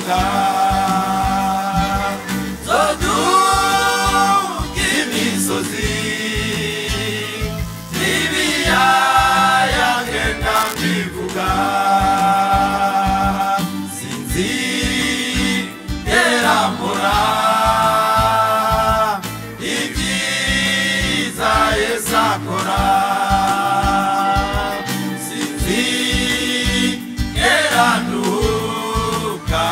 mbivuga Zoduga imisozi n'ibiyaya ngenda mbivuga Sinzigera mbura ibyiza Yesu akora Sinzigera nduka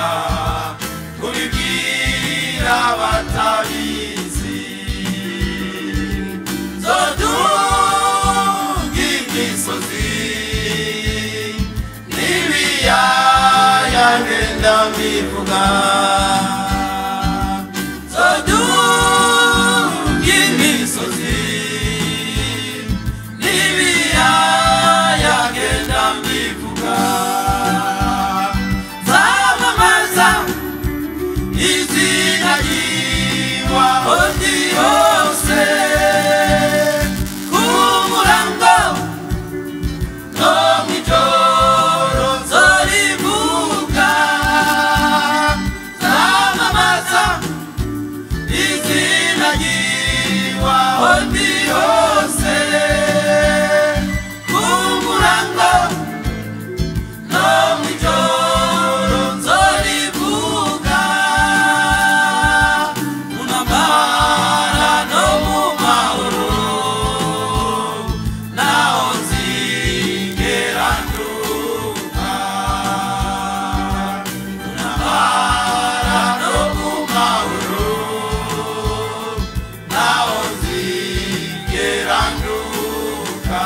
kubibwira abatabizi Zoduga imisozi n'ibiyaya ngenda mbivuga Zoduga imisozi n'ibiyaya ngenda mbivuga Zamamaza izina ryiwe aho ndi hose Ku murango no mw'ijoro nzorivuga Zamamaza izina ryiwe aho ndi hose Ku murango no mw'ijoro nzorivuga Mu ntambara no mu mahoro naho nzigera nduka Mu ntambara no mu mahoro naho nzigera nduka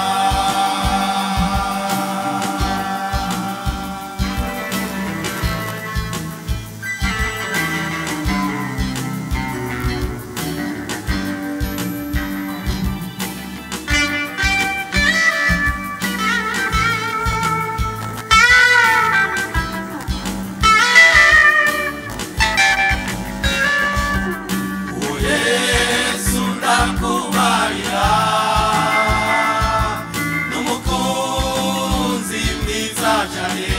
Uwo Yesu ndakubarira n'umukunzi mwiza cyane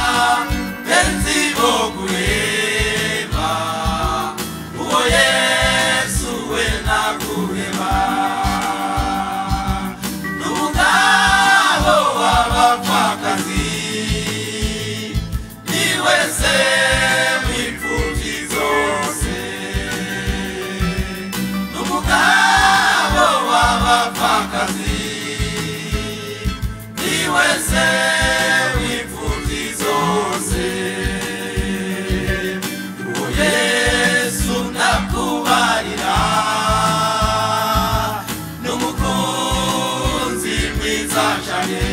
n'abagenzi bo guheba uwo Yesu we naguheba n'umugabo w'abapfakazi niwe se w'imfubyi zose n'umugabo w'abapfakazi niwe se w'imfubyi zose Uwo Yesu ndakubarira n'umukunzi mwiza cyane.